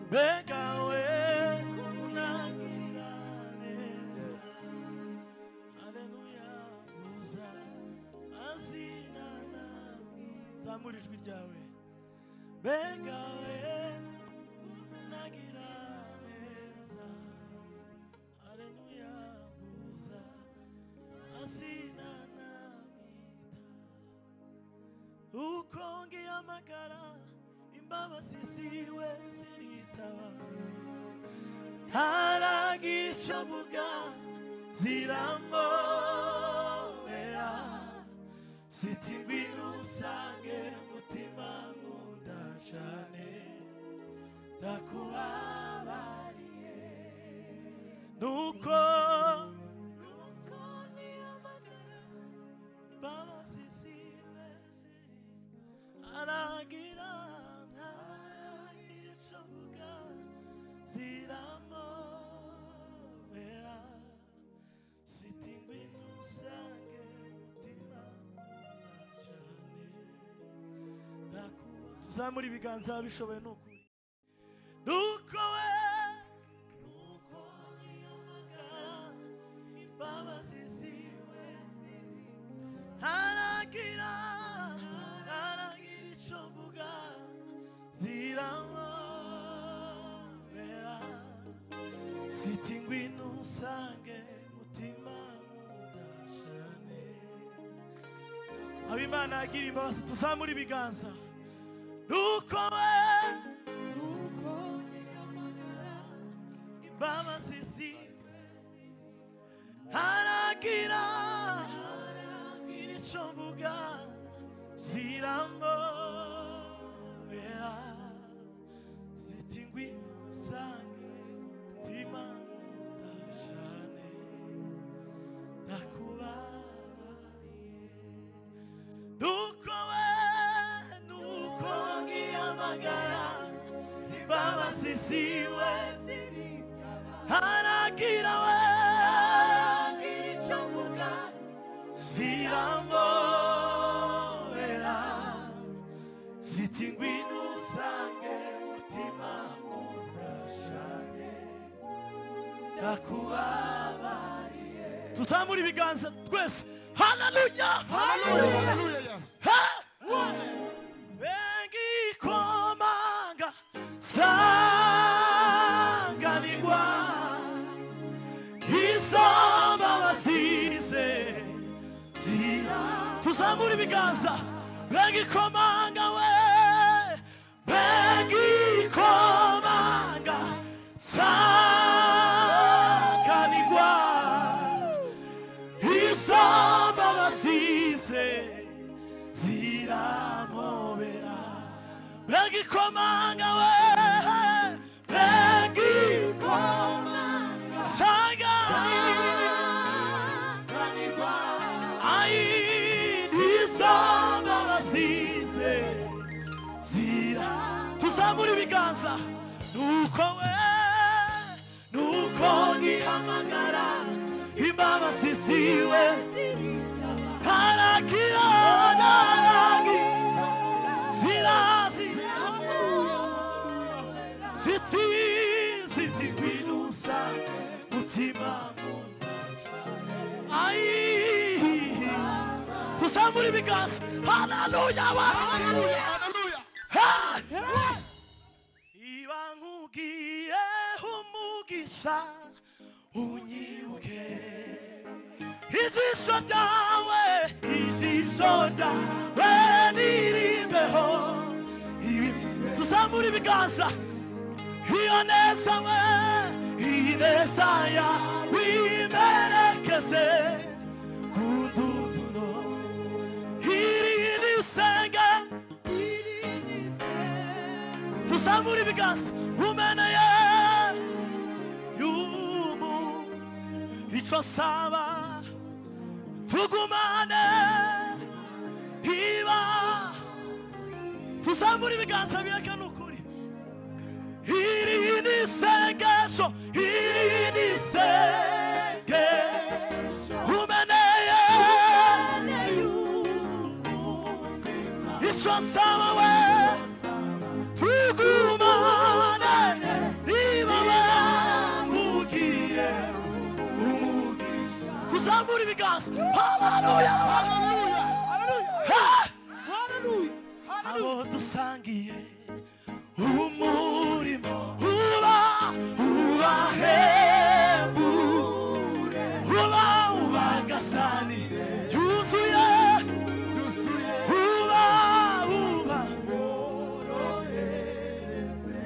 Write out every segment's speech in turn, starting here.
Mbega we kunagira neza. Haleluya buza azina namwe. Zamura ijwi ryawe. Mbega we kunagira neza. Haleluya buza azina namwita. Uko ngihamagara imbabazi ziwe ziritaba. Ntaragira icyo mvuga ziramobera. Ziti ngwino usange mutima nkunda cyane ndakubabariye. Nuko ngihamagara imbabazi ziwe ziritaba. Aragira ntaragira icyo mvuga ziramobera. Ziti ngwino usange mutima nkunda cyane ndakuba. Tuzamure ibiganza bishoboye n'ukuri. Nuko we nuko ngihamagara imbabazi ziwe ntaragira ntaragira icyo mvuga ziramobera. Ziti ngwino usange mutima nkunda cyane. Abimana agira imbabazi tuzamure ibiganza. Nuko we nuko ngihamagara imbabazi ziwe ntaragira ntaragira icyo mvuga ziramobera. Ziti ngwino usange mutima nkunda cyane ndakubabariye. Nuko we nuko ngihamagara imbabazi ziwe ntaragira we ziramobera. Ziti ngwino usange mutima nkunda cyane ndakubabariye. Tuzamure ibiganza twese. Haleluya. Hallelujah, yes. Bengikomanga sanganirwa izo mbabazi ze zira. Tuzamure ibiganza. Bengikomanga we bengikomanga sanganirwa izo mbabazi ze ziramobera. Bengikomanga we bengikomanga sanganirwa ai izo mbabazi ze zira. Tuzamure ibiganza. Nuko we nuko ngihamagara imbabazi ziwe ntaragira ntaragira zirazi ziti ziti ngwino usange mutima nkunda cyane. Ai tuzamure ibiganza. Haleluya wa Hallelujah, hallelujah. Iba nkugiye umugisha unyibuke. Ijisho ryawe ijisho ryawe nirimbeho. Tuzamure ibiganza. Iyo neza we ineza yawe imerekeze ku ndunduro. Iri ni isenge. Tuzamure ibiganza. Umeneye yumu icyo nsaba tugumane iba. Tuzamure ibiganza bireke n'ukuri. Iri ni isengesho, iri ni isengesho. Umeneye icyo nsaba we tugumane. Haleluya. Haleluya. Haleluya. Abo dusangiye umurimo uba ubahembure uba ubagasanire yuzuye uba uba Worohereze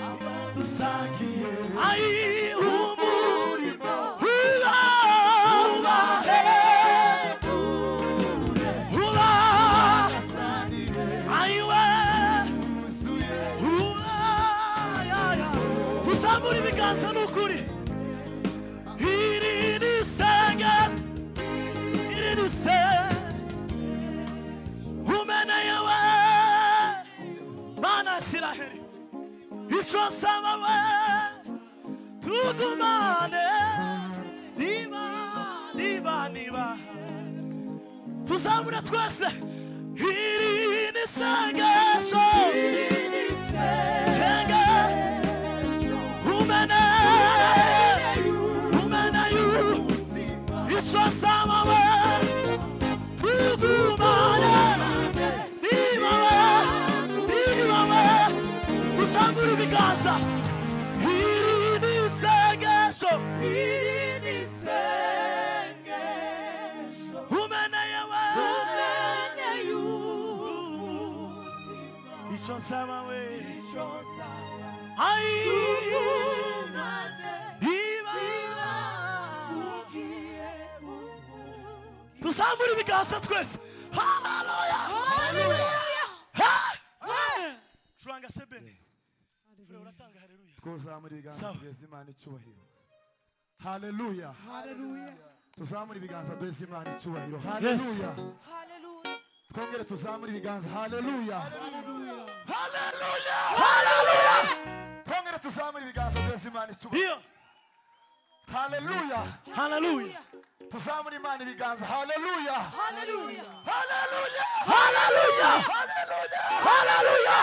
abo dusangiye ai umurimo uba ubahembure uba Gasanire aiwe yuzuye. Tuzamura ibiganza n'ukuri iri ni isengero iri ni isengero umeneye we Mana Isiraheli icyo nsaba we tugumane niba niba niba tuzamura twese iri ni isengesho senga umene umene yu icyo nsaba we tugumane niba we niba we tuzamura ibiganza iri ni isengesho Iri ni isengesho umeneye we umeneye umutima icyo nsaba we icyo nsaba ai tugumane niba niba ugiye umugisha. tuzamura ibiganza twese haleluya Haleluya. Ha! Curanga sebene Fure uratanga haleluya Twuzamura ibiganza Sawa. duheze Imana icyubahiro. Haleluya. Haleluya. Tuzamura ibiganza duheze Imana icyubahiro. Haleluya. Haleluya. Twongere tuzamure ibiganza. Haleluya. Haleluya. Haleluya Twongere tuzamure ibiganza duheze Imana icyubahiro. iyo Haleluya. haleluya Tuzamure Imana ibiganza. Haleluya. Haleluya. Haleluya. haleluya Haleluya. haleluya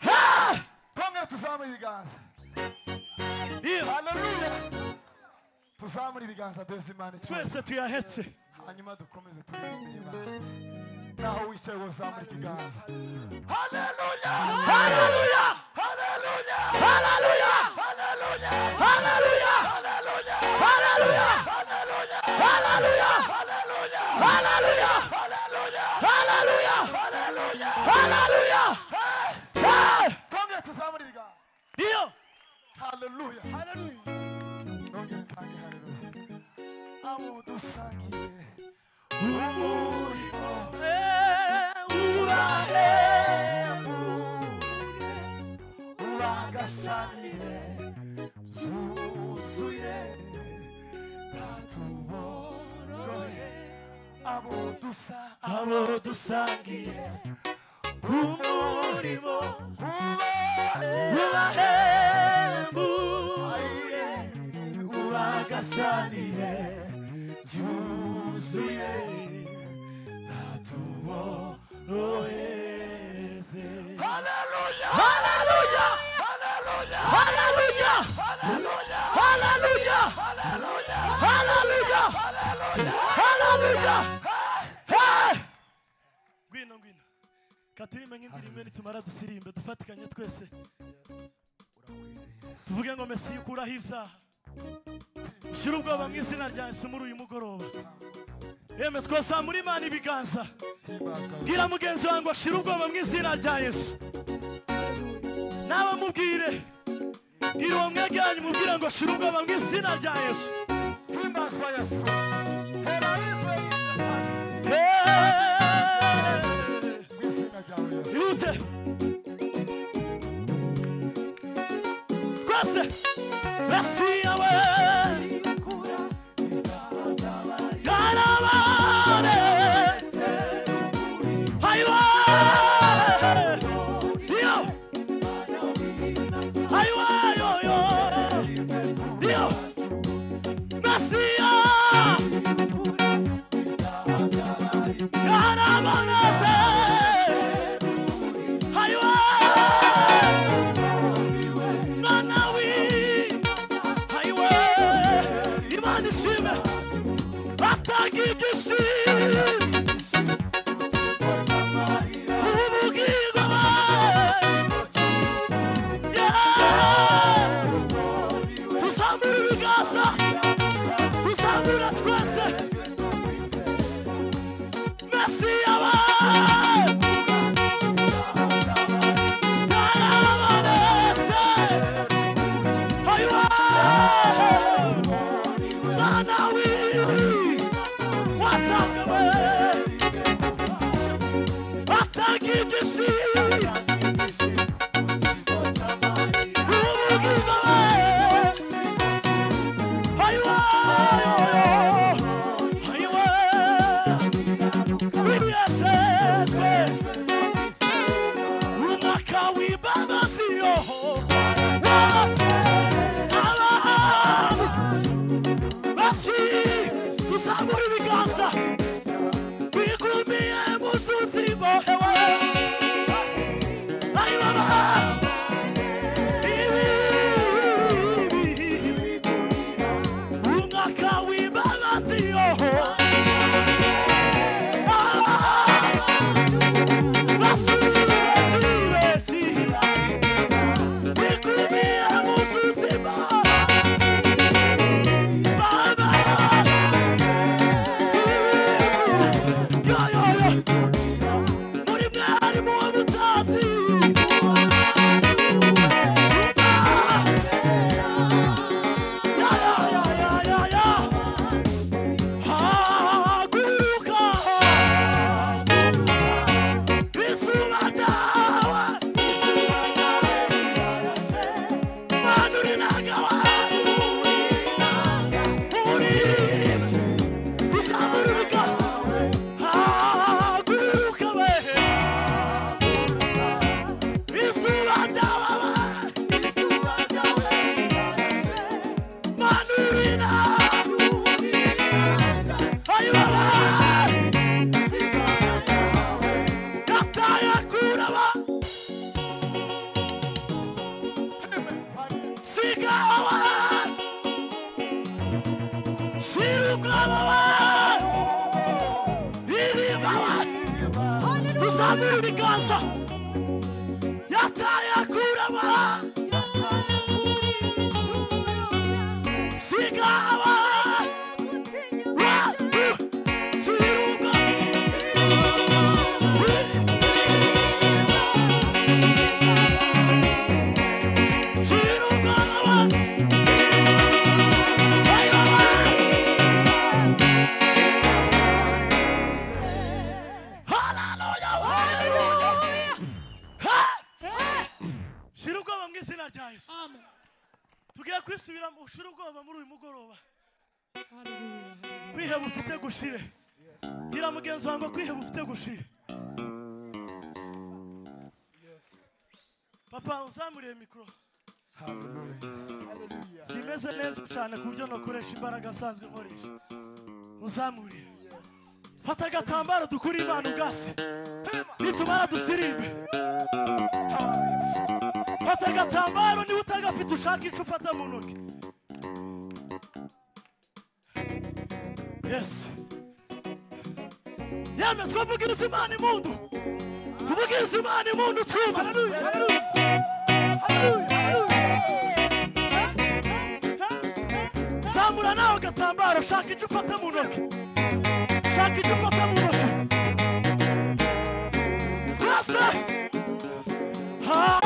Hey! Twongere tuzamure ibiganza. iyo Haleluya. Tuzamure ibiganza duheze Imana icyubahiro. twese tuyahetse Hanyuma dukomeze turirimbire Imana. Naho wicaye wozamura ikiganza. Haleluya. haleluya Haleluya. haleluya Haleluya. haleluya Haleluya. haleluya Haleluya. haleluya Haleluya. haleluya Haleluya. haleluya Haleluya. haleluya Hey! Hey! Twongere tuzamure ibiganza. iyo Haleluya. Haleluya. Nongere ntange haleluya. Abo dusangiye umurimo urahe ubagasanire zuzuye natuborohe abo dusa abo dusangiye umurimo ubahembuye ubagasanire zuzuye natuborohereze Haleluya. haleluya Haleluya. haleluya Haleluya. haleluya Haleluya. haleluya Haleluya. haleluya Hey! ngwino ngwino katurime nk'indirimbo nitumara dusirimbe dufatikanye twese tuvuge ngo Mesiya ukuraho ibyaha ushyire ubwoba mu izina rya Yesu muri uyu mugoroba yemwe twazamura Imana ibiganza Himbazwa. bwira mugenzi wawe ngo ashire ubwoba mu izina rya Yesu nawe mubwire bwira uwo mwegeranye umubwire ngo ashire ubwoba mu izina rya Yesu Himbazwa Yesu. Hera ive Hey! mu izina ryawe Yesu. Ihute twese Mesiya we yarabane ayiwa iyo ayiwa yoyo iyo Mesiya yarabonetse ayiwa mwana wi Sigawa Sigawa Iribawa Tuzamura ibiganza Yataye akuraba Sigawa Siruka Tugiye kwisubiramo ushira ubwoba muri uyu mugoroba. Kwiheba ufite gushire. Gira mugenzi wanjye kwiheba ufite gushire. Papa uzamuriye mikoro. Simeze neza cyane ku buryo nakoresha imbaraga nsanzwe nkoresha. Uzamuriye. Fata agatambaro dukure Imana ubwasi. Nitumara dusirimbe. Fata agatambaro niba utagafite ushaka icyo ufata mu ntoki. Yes. Yemwe twavugiriza Imana impundu. Tuvugiriza Imana impundu twumva. Hallelujah. Hallelujah. Zamura nawe agatambaro shaka icyo ufata mu ntoki. Shaka icyo ufata mu ntoki. Twese. Ha.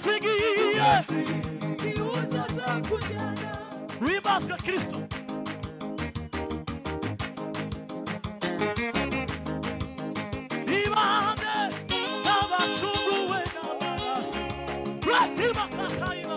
Tugezigiye Wimbazwe Kristo. Ibande n'abacunguwe n'amaraso. Rasima kataina.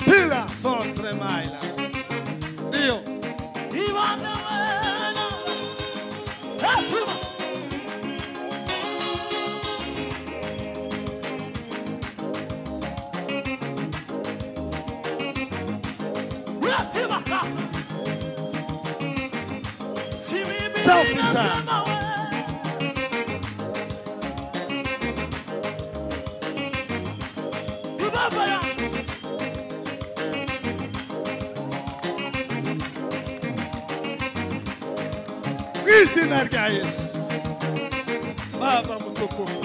Pila son tremaila. Dio. Selfie sana. Izina rya Yesu. Baba mutukufu.